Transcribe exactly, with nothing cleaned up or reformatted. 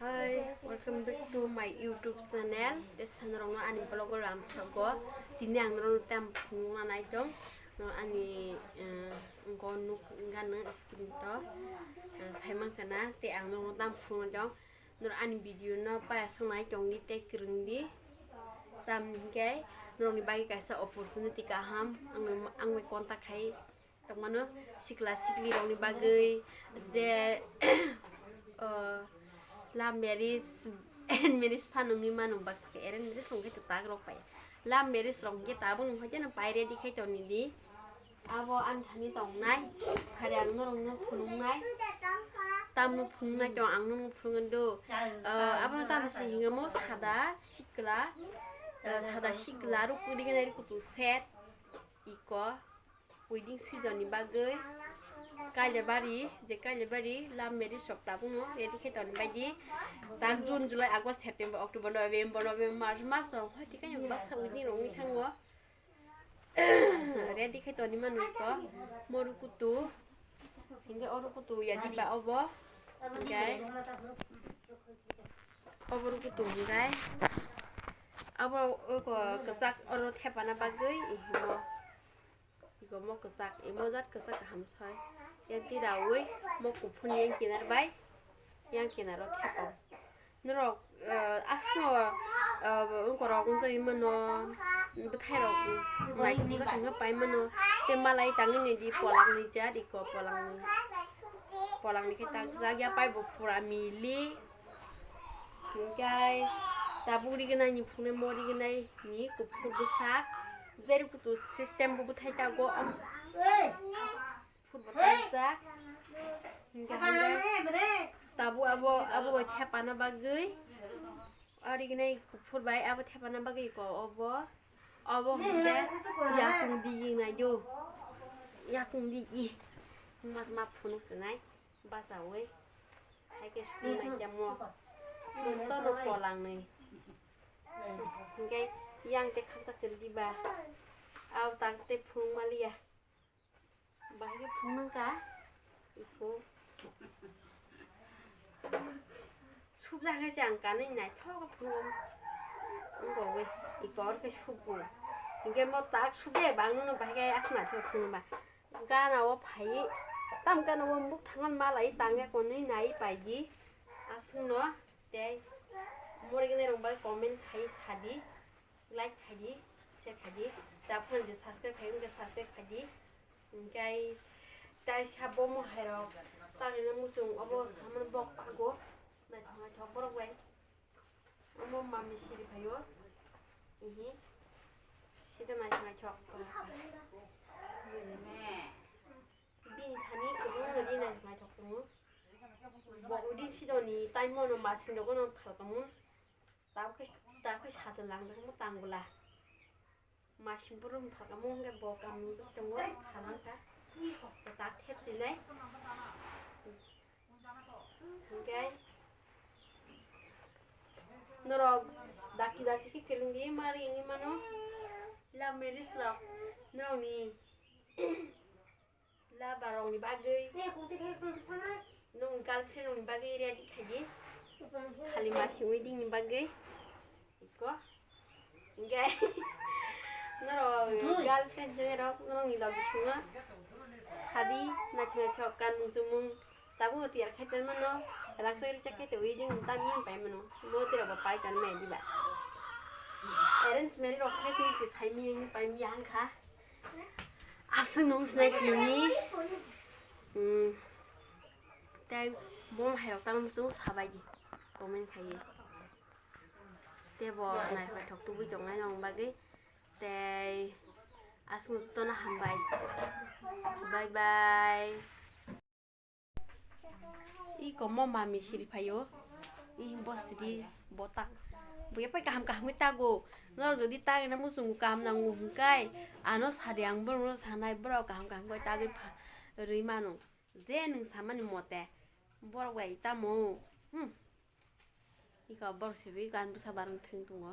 Hi, welcome back to my YouTube channel. Tei sanrokno ani vlog o lamsogo. Tini ang norokno tam phunukna nai tong. No ani, eh, go nuk gana screen to. Eh, saimang kana tei ang norokno tam phunukna tong. Norok ani video no paya sanai tongdi tei kwrwngdi. Tam hinkhe norokni bagwi kaisa opportunity kaham ang, ang bai contact khai tongmano sikla sikli rokni bagwi je, o, love marriage and marriage phan wngwi mano baksa khe arrange marriage wngkhe to tak rok pai. Love marriage rok hinkhe tabuk nung hoite no pai ready khai toni di. Abo ani thani tongnai, phari ang norokno phunuknai. Tamno phunuknai tong, ang norokno phunukgwno do. O, abono tamni se hingo mo sada sikla, o, sada sikla rok pudi gana rok kutu set iko. Wedding season ni bagwi Kailabari, je Kailabari love marriage rok tabukno ready khe toni baidi. Tak June, July, August, September, October, November, November, March, March rok hoi thikhe baksa wedding rok wngwi thango. Ready khe toni mano iko. Moru kutu. Hinkhe oru kutu ya diba obo. Hinkhe obo ru kutu hinkhe. Abo iko kwchak oro thepana bagwi ihimo. Iko mo kwchak, imo jat kwchak kaham soi. Yang tiraui mo kuphun yang kinar bai, yang kinaro thepang. Norok, eh, asno, eh, ungkorok wngjagwi mano, bwthairok naithokjak wngkha pai mano. Tei malai tangwi nai di polak ni jat, iko polak ni, polak ni khe takjak ya pai bo pura mili. Hinkhe tabuk rignai ni phunuknai mo rignai ni kuphur bwsak. Jeri kutu system bo bwthai tago. Phur bo takjak. Hinkhe hwnjak tabuk abo, abo bai thepana bagwi. Ori gnai kuphur bai abo thepana bagwi ko obo. Obo hwnjak yakung digi nai do. Yakung digi. Mas ma phunuk se nai. Bachaui. Hai khe sung nai temo. Tono polang nai. Hinkhe yang te khaksa kwrwi diba. Abo tang te phunuk maliya. Bahai khe phunuk nang kha. Iko. Subjak khe se ang kanwi naithok khe phunuk. Wngkha wi. Iko or khe subu. Hinkhe mo tak subjak bangno no bahai khe aswk naithok phunuk ba. Gana o phai. Tam gana o buk thangan malai tangya konwi nai pai di. Aswk no tei mori gana rok bai comment khai sa di. Like khai di, share khai di, ta phone je subscribe khai wngkhe subscribe khai di. Hinkhe tai sabo mo hai rok, ta rina muchung obo samani bok pago, naithok naithok borok bai. Omo mami siri phaio, ihi, sida naithok naithok. Bini thani kwbangma ri naithok naithok tongo. Bo udi sidoni time o no masing rogo no phaltongo. Tabuk khe, tabuk khe sacha lang tongmo tang bwla. Masing brum phalkamo hwnkhe bo kam nungjak tongo, phalangkha. Bo tak thep sinai. Hinkhe norok daki daki khe kwrwngdi mari wngwi mano. Love marriage rok norokni Lover rokni bagwi. Nwng girlfriend rokni bagwi ready khaidi. Khali masing wedding ni bagwi. Iko. Hinkhe norok girlfriend chwng rok norokni logi songno sadi naithok naithok kanmung chumung tabukno tiyar khai tongmano. Rang chakri chakri tei wedding tamni paimano. Bo tei rok bo pai tongmani diba. Arrange marriage rok khai se se saimani paimani hangkha. Aswk nung sinai tini. Hmm. Tei bo hai rok tamo muchung sabai di. Comment khai di. Tei bo nai paithok tubui tongnai nong bagwi. Tei aswk nung jotono hambai. Bye bye. Iko mo mami siri phaio. I bo siri bo tak. Bo yapai kaham kaham khe tago. Norok jodi tagna muchungo kaham nango hwnkai. Ano sadi ang borokno sanai borok kaham kaham khe tagwi pha-, rwi mano. Je nwng samani mote. Borok bai tamo. Hmm. Iko borok siri gan bwsa barwng thwng tongo.